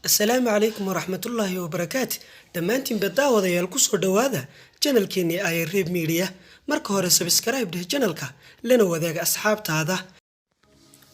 Asalaamu calaykum waraxmatullaahi wabarakaatu. Dhammaantiinba daawadayaal, kusoo dhowaada channelkeenii Ayreeb Media. Marka hore subscribe dheh channelka, lana wadaaga asxaabtaada.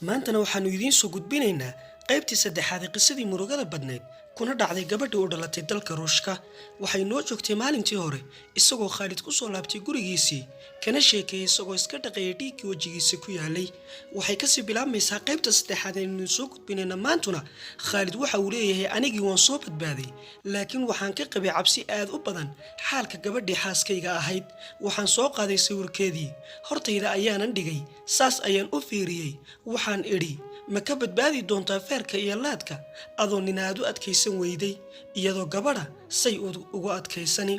Maantana waxaanu idiin soo gudbinaynaa qaybtii saddexaad ee qisadii murugada badnayd kuna dhacday gabadhii u dhalatay dalka Ruushka. Waxay noo joogtay maalintii hore isagoo Khaalid ku soo laabtay gurigiisii, kana sheekeeyey isagoo iska dhaqayay dhiiggii wejigiisa ku yaalay. Waxay kasii bilaabmaysaa qaybta saddexaad aynu soo gudbinayna maantuna. Khaalid waxa uu leeyahay: "Anigii waan soo badbaaday, laakiin waxaan ka qabay cabsi aad u badan xaalka gabadhii xaaskayga ahayd. Waxaan soo qaaday sawirkeedii, hortayda ayaanan dhigay, saas ayaan u fiiriyey. Waxaan idhi, ma ka badbaadi doontaa feerka iyo laadka adoo ninaad u adkaysan weyday, iyadoo gabadha say ugu adkaysani?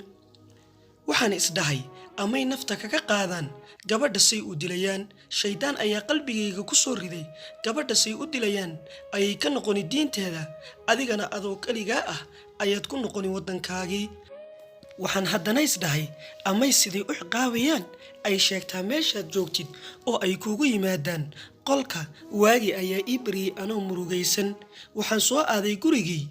Waxaan isdhahay, amay nafta kaga qaadaan gabadha say u dilayaan? Shayddaan ayaa qalbigayga ku soo riday, gabadha say u dilayaan ayay ka noqoni diinteeda, adigana adoo keligaa ah ayaad ku noqoni waddankaagii. Waxaan haddana isdhahay, amay siday u ciqaabayaan ay sheegtaa meeshaad joogtid oo ay kuugu yimaadaan qolka? Waagi ayaa ii baryey anoo murugaysan. Waxaan soo aaday gurigii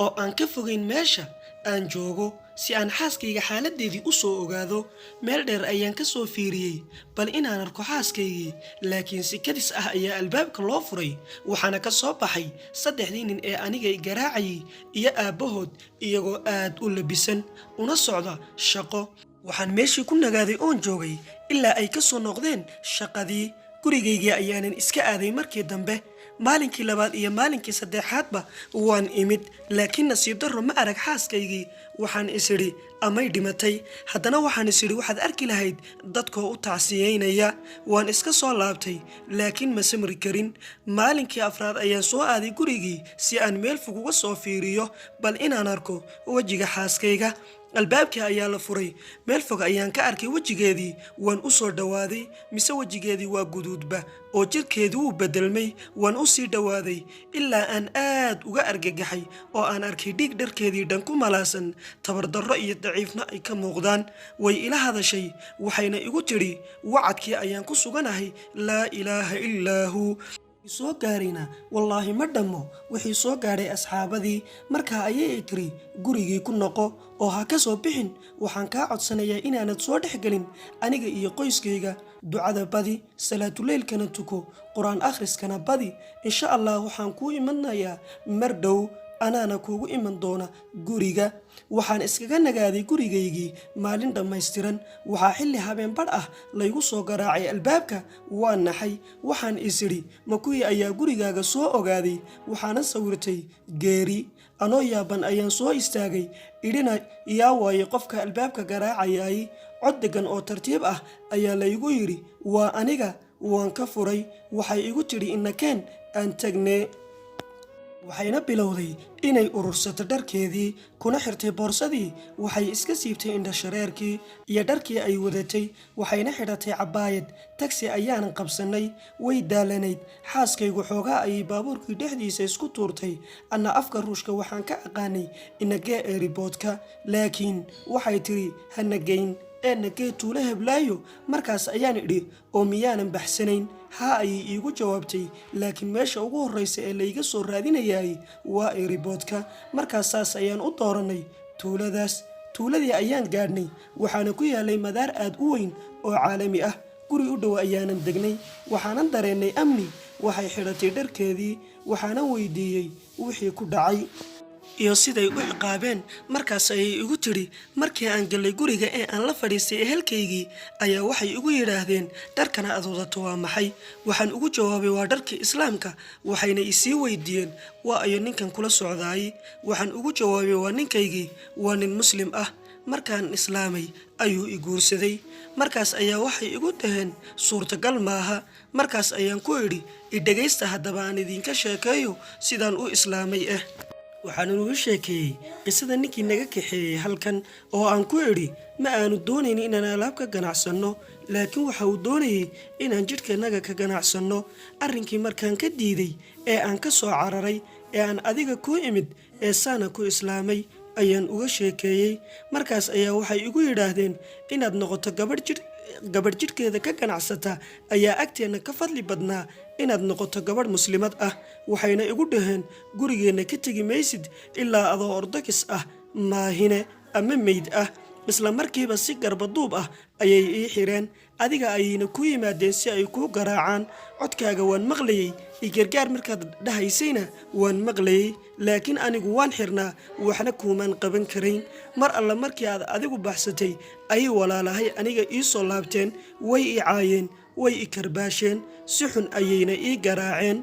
oo aan ka fogayn meesha aan joogo si aan xaaskayga xaaladdeedii u soo ogaado. Meel dheer ayaan ka soo fiiriyey bal inaan arko xaaskaygii, laakiin si kadis ah ayaa albaabka loo furay, waxaana ka soo baxay saddexdii nin ee aniga garaacayay iyo aabbahood, iyagoo aad u labisan una socda shaqo. Waxaan meeshii ku nagaaday oon joogay ilaa ay ka soo noqdeen shaqadii. Gurigaygii ayaanan iska aaday markii dambe. Maalinkii labaad iyo maalinkii saddexaadba waan imid, laakiin nasiib darro ma arag xaaskaygii. Waxaan isidhi, amay dhimatay? Haddana waxaan isidhi, waxaad arki lahayd dadkoo u tacsiyeynaya. Waan iska soo laabtay, laakiin ma samri karin. Maalinkii afraad ayaan soo aaday gurigii si aan meel fog uga soo fiiriyo bal inaan arko wejiga xaaskayga. Albaabkii ayaa la furay, meel fog ayaan ka arkay wejigeedii. Waan u soo dhowaaday, mise wejigeedii waa guduudba oo jirkeedii wuu bedelmay. Waan u sii dhowaaday ilaa aan aad uga argagaxay oo aan arkay dhiig dharkeedii dhan ku malaasan, tabardarro iyo daciifna ay ka muuqdaan. Way ila hadashay, waxayna igu tidhi: 'Wacadkii ayaan ku suganahay, laa ilaaha illaa huu.' Soo gaarayna wallaahi ma dhammo wixii soo gaadhay asxaabadii. Markaa ayay tiri: 'Gurigii ku noqo oo ha ka soo bixin. Waxaan kaa codsanayaa inaanad soo dhex gelin aniga iyo qoyskayga. Ducada badi, salaatuleylkana tuko, Qur-aan akhriskana badi. Insha Allah waxaan kuu imanayaa mar dhow, anaana kuugu iman doona guriga.' Waxaan iskaga nagaaday gurigaygii maalin dhammaystiran. Waxaa xilli habeen badh ah laygu soo garaacay albaabka. Waa naxay. Waxaan isidhi, ma kuwii ayaa gurigaaga soo ogaaday? Waxaana sawirtay geeri. Anoo yaaban ayaan soo istaagay, idhina, yaa waaye qofka albaabka garaacayay? Cod deggan oo tartiib ah ayaa laygu yidhi: 'Waa aniga.' Waan ka furay. Waxay igu tidhi: 'Inakeen aan tagnee.' Waxayna bilowday inay urursato dharkeedii, kuna xirtay boorsadii. Waxay iska siibtay indhashareerkii iyo dharkii ay wadatay, waxayna xidhatay cabaayad. Tagsi ayaanan qabsannay. Way daalanayd xaaskaygu. Xoogaa ayay baabuurkii dhexdiisa isku tuurtay. Anna afka Ruushka waxaan ka aqaanay inagee airportka, laakiin waxay tidhi: 'Hana geyn ee nagee tuulo heblaayo.' Markaas ayaan idhi: 'Oo miyaanan baxsanayn?' 'Haa,' ayay iigu jawaabtay, 'laakiin meesha ugu horreysa ee layga soo raadinayay waa airportka.' Markaas saas ayaan u dooranay tuuladaas. Tuuladii ayaan gaadhnay, waxaana ku yaalay madaar aad u weyn oo caalami ah. Guri u dhow ayaanan degnay, waxaanan dareennay amni. Waxay xidhatay dharkeedii, waxaanan weydiiyey wixii ku dhacay iyo siday u ciqaabeen. Markaas ayay igu tidhi: 'Markii aan gallay guriga ee aan la fadhiistay ehelkaygii ayaa waxay igu yidhaahdeen: dharkana aad wadato waa maxay? Waxaan ugu jawaabay: waa dharkii Islaamka. Waxayna isii weydiiyeen: waa ayo ninkan kula socdaayey? Waxaan ugu jawaabay: waa ninkaygii, waa nin Muslim ah, markaan islaamay ayuu i guursaday. Markaas ayaa waxay igu dhaheen: suurtagal maaha. Markaas ayaan ku idhi: idhegaysta haddaba, aan idinka sheekeeyo sidaan u islaamay. Waxaan uga sheekeeyey qisada ninkii naga kaxeeyey halkan, oo aan ku idhi ma aanu doonayn inaan alaab ka ganacsanno, laakiin waxa uu doonayay inaan jidhkanaga ka ganacsanno. Arrinkii markaan ka diiday ee aan ka soo cararay ee aan adiga ku imid ee saana ku islaamay ayaan uga sheekeeyey. Markaas ayaa waxay igu yidhaahdeen inaad noqoto gabadh jidh Gabadh jidhkeeda ka ganacsata ayaa agteenna ka fadli badnaa inaad noqoto gabadh Muslimad ah. Waxayna igu dhaheen, 'Gurigeenna ka tegi maysid ilaa adoo Ordokis ah maahine ama meyd ah.' Isla markiiba si garbaduub ah ayay ii xireen, adiga ayayna ku yimaadeen si ay kuu garaacaan. Codkaaga waan maqlayey, i gargaar markaad dhahaysayna waan maqlayey, laakiin anigu waan xirnaa, waxna kuumaan qaban karayn. Mar alla markii aad adigu baxsatay ayay walaalahay aniga ii soo laabteen. Way i caayeen, way i karbaasheen, si xun ayayna ii garaaceen,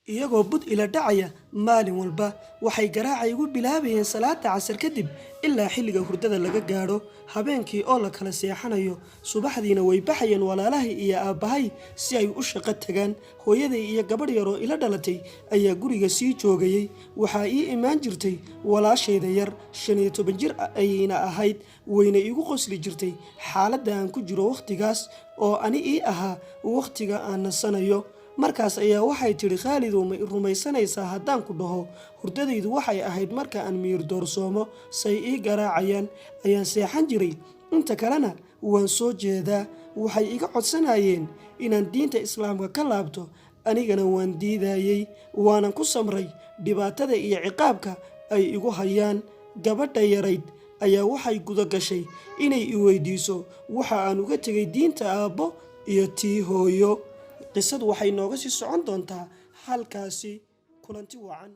iyagoo bud ila dhacaya maalin walba. Waxay garaaca igu bilaabayeen salaada Casar kadib ilaa xilliga hurdada laga gaadho, habeenkii oo la kala seexanayo. Subaxdiina way baxayeen walaalahay iyo aabbahay si ay u shaqo tagaan. Hooyaday iyo gabadh yaroo ila dhalatay ayaa guriga sii joogayey. Waxaa ii imaan jirtay walaashayda yar, 15 jir ayayna ahayd, wayna igu qosli jirtay xaaladda aan ku jiro wakhtigaas oo ani ii ahaa wakhtiga aan nasanayo. Markaas ayaa waxay tidhi, 'Khaalidow, ma i rumaysanaysaa haddaan ku dhaho hurdadaydu waxay ahayd marka aan miyir doorsoomo, say ii garaacayaan ayaan seexan jiray, inta kalena waan soo jeedaa? Waxay iga codsanayeen inaan diinta Islaamka ka laabto, anigana waan diidayey, waanan ku samray dhibaatada iyo ciqaabka ay igu hayaan.' Gabadha yarayd ayaa waxay guda gashay inay i weydiiso waxa aan uga tegay diinta aabbo iyo tii hooyo. Qisadu waxay nooga sii socon doontaa halkaasi. Kulanti wacan."